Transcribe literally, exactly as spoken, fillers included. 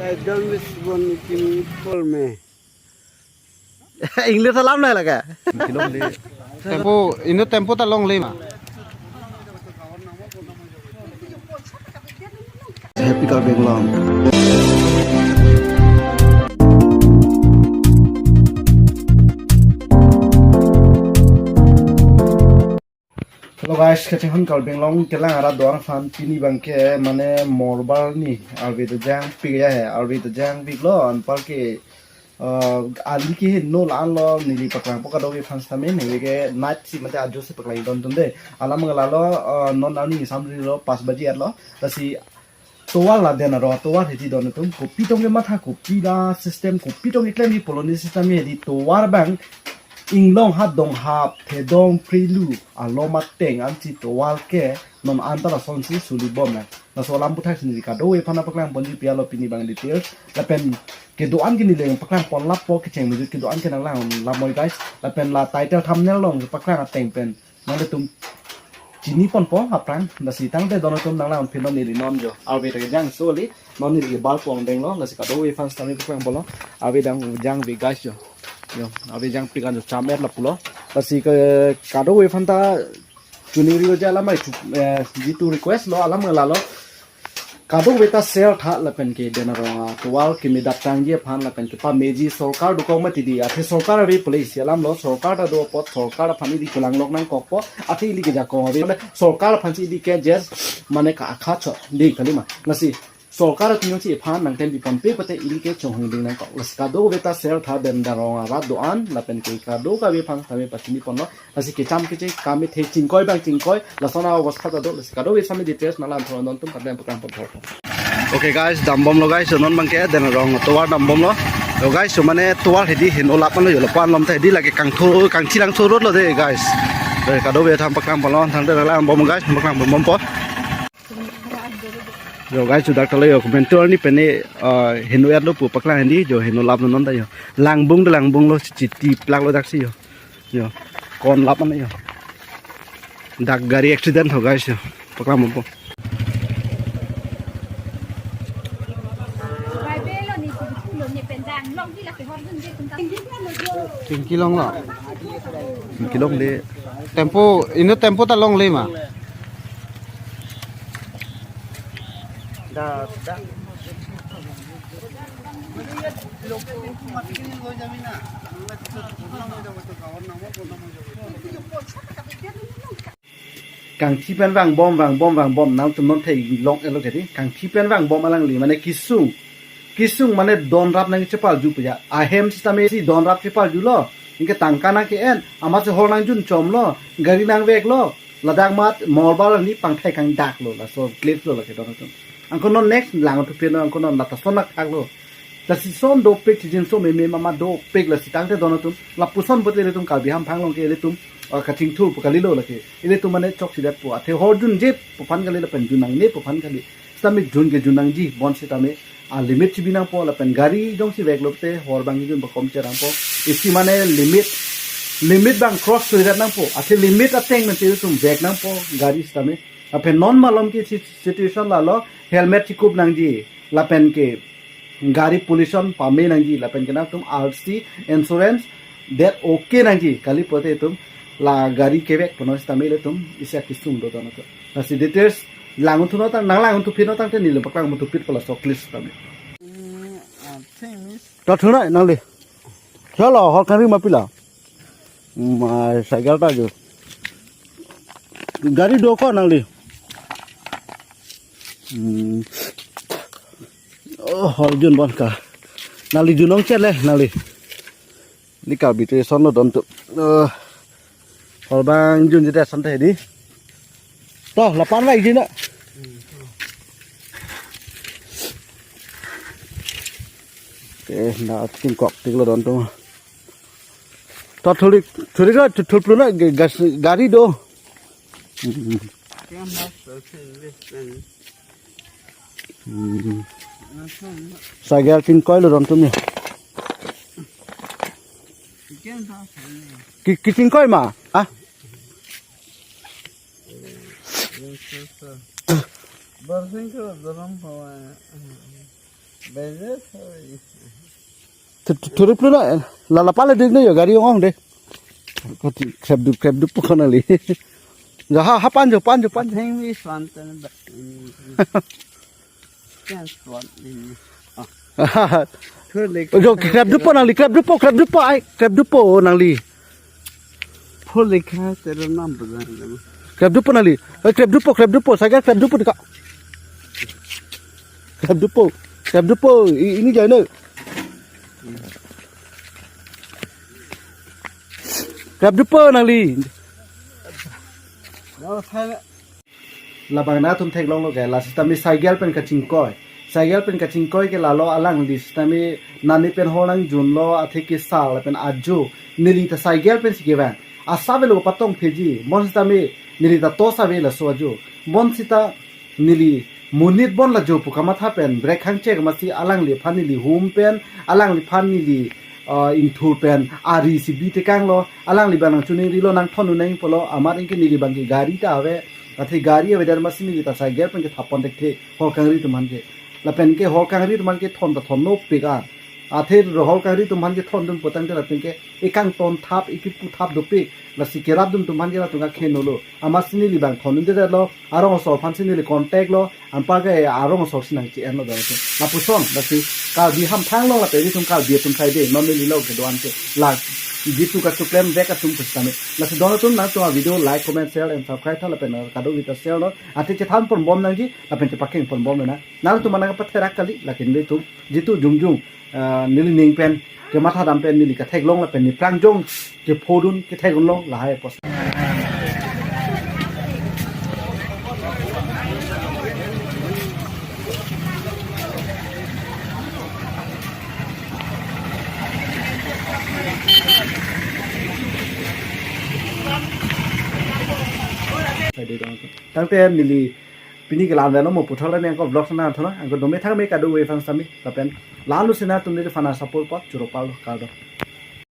Idol Miss Bon Kim Kolme. English alam nai lage. Tempo, inut tempo ta longle ma. Happy Karbi Anglong. Hello guys, kachinghon Karbi Anglong kelang arat do-an aphan pini abangke mane morbar ni arve dojangpik ya he, arve dojangpiklo anparke, uh, ali ke heno la-anlo neli paklangpo kadokave aphan sitame, neli ke night si mate ajo si paklang don tunde. Alam lalo, uh, non arni samrilo, pas baji etlo. Lasi tovar laden arong atovar hedi don atum kopi tong kematha, kopi la system, kopi tong keklem di poloni system hedi tovar abang inglong hat donghap thedong prelu alom ateng ansi tovar ke non anta lasonsi suli bom na. Laso alam aputhak si neli kadokave aphan paklangponji pi alo pini abang details. Lapen kedo-an ke neli paklang pon lapo, kecheng mejut kedo-an ke nanglang lamoi guys. Lapen la title thumbnail along paklang ateng pen nanglitum chiniponpo aphrang. Lasi tangte don atum nanglang phi non neli non jo. Arve ta jangso li, non neli bal pon denglo, lasi kadokave aphan sitame paklangponlo. Arve dang jangve guys jo. Jo, arve jangpik an jo cham-et lapulo. Lasi ke kadokave aphan ta chuningri lo ja lamai chu, eh, jitu request lo alam lalo. Kadokave ta share tha lapen ke den arong atovar keme dak tangji aphan lapen kepameji sorkar dokok mati di. Athe sorkar ave pule isi alamlo, sorkar ta do apot sorkar aphan ili kelang lok nangkokpo. Athe ili kejakong ave, sorkar aphan si ili ke just mane ka akha cho di kalima. Lasi sorkar atum si aphan nangtem pipon pe pate ili ke chonghong ding nangkok. Lasi kadokave ta share tha den arong arat do-an lapen ke kadokave aphan sitame pachiniponlo. Lasi kecham keche kame the chingkoi abang chingkoi, lason a-obostha ta do, lasi kadokave sitame details nanglang thor non atum kadem paklang pon thor. Okay guys, dambomlo guys, non abangke den arong tovar dambomlo. Yo guys, so mane tovar hedi heno lap manlo, yo lapu-an alom ta hedi lake kangthu kangthi langthu road lo de guys. De kadokave aphan paklangponlo, thangte nanglangbom guys, paklangponbompo. Yo guys, sudak talo yo komentar ni pene, ah, heno etlo pu paklang hedi, yo heno laplo non ta yo. Langbung de langbunglo, chiti plaklo daksi yo. Yo, kon lap mane yo. Dak gari accident ho guys yo. Paklang bompo. Chingki longlo. Chingki longle. Tempo, inut tempo ta longle ma. Kangthi pen vangbom, vangbom, vangbom, nangtum non thei long elo kedi. Kangthi pen vangbom alangli, mane kesung. Kesung mane donrap nangchepalju puja. Ahem sitame si donrap chepaljulo. Anke tangka nangke-en, amatsi hor nangjunchomlo, gari nangveklo. Ladak mat morbar ni pangthai kangdaklo, laso clip lo lake don atum. Anke non next lang thupi no, anke non lata son nak thaklo. Lasi son dopik chijinso meme mama dopik, lasi tangte don atum. Lapuson pote ilitum Karbi hamphang along ke ilitum, ah, kachingthur pu kalilo lake. Ilitum mane chokchedet pu. Athe hor junje pu aphan kali lapen jun nangne pu aphan kali. Sitame jun ke jun nangji, bonsitame a-limit chibi nangpo lapen gari jongsi veklo te hor abang jun bakom cherangpo. Isi mane limit, limit abang cross suirat nangpo. Athe limit ateng pen ilitum vek nangpo gari sitame. Lapen non malom ke si-, situation lalo helmet chikup nangji. Lapen ke gari pollution pame nangji. Lapen ke nangtum R C insurance det okay nangji. Kali pote itum la gari kevek pono sitame ilitum isi akesung do don atum. Lasi details lang thuno tang, nanglang thuphi no tangte neli paklang thupi pala chocolates tame. Mm, I think it's To thunai nangli. Chalo, hor kangri ma pila. Mai cycle ta jo. Gari do ko nangli. Hmm. Oh, hor jun bon ka. Nangli jun ong chele nangli. Ni ka bitu son lo don tu. Eh, hor abang jun jete son te di. To, lapan lai jin na. Oke, na tingkok ting lo don tu. To thuli, thuli ka, thu-, thul plu na, ga-, gas, gari do. Hmm. Hmm. Cycle chingkoi lo don tumi. Ki, ki chingkoi ma? Ah? Barjeng ke dalam bawa. Beres, oi. Thu-, thu-, thurip lo na, la, la pale dik na yo, gari ong de. Kati krep dup, krep dup pokok nangli. Ja, ha, ha, pan jo, pan jo, pan jo. Theng mi swan tan ba. Kan swan ni. Ah. Thur le. Jo, krep dup po nangli, krep dup po, krep dup po, ai, krep dup po nangli. Phul lekha tero nam bazar. Krep dup po nangli. Eh, krep dup po, krep dup po. Cycle krep dup po dika. Krep dup po. Krep dup po. I-, ini jai na. Krep dup po nangli. Dah, saya Labang nangtum theklonglo ke, la sitame cycle pen kachingkoi. Cycle pen kachingkoi ke lalo alangli sitame nani pen hor nangjunlo, athe kesal pen ajo neli ta cycle pensi kevang. Asap avelo patong pheji, bonsitame neli ta toss ave laso ajo. Bonsita neli monit bon la jo pu kamatha pen brake hangchek masi alangliphan neli hum pen, alangliphan neli, ah, ingthur pen ari si bi tekanglo, alangli abang nangchuning rilo, nangthon un nang pulo, amat anke neli abangke gari ta ave, athe gari avedet masi neli ta cycle pen kethap pon thekthe hor kangri atum aphan ke. Lapen ke hor kangri atum aphan ke thon ta thon nopik an. Athe hor kangri atum aphan ke thondun putangte lapen ke ekangton thap, ekipu thap dopik. Lasi kerapdun atum aphan ke latum akhen nolo. Amatsi neli abang thondundetlo, arong asor aphansi neli contact lo, anparke arong asor si nangche-enlo dong. Lapuson, lasi Karbi hamphang along lapen ilitum Karbi atum saide, non neli lo kedo-an ke. La, jitu kachoklemvek atum pusitame. Lasi don atum nangtum a-video like, comment, share and subscribe tha lapen kadokave ta share lo. Athe chethan ponbom nangji, lapen chepakheng ponbom nang. Nangtum mana kapatherak kali, lakin ilitum jitu jongjong, ah, neli ning pen, kematha dam pen neli katheklong lapen neli prangjong kephodun ketheklong lahai apot. Tangte neli pini ke la-an avelo, mo puthot la neli angko vlog sana thona, angko dome thang me kadokave aphan sitame, lapen la-an lo sina tum neliphan support po, choro palo, kardom.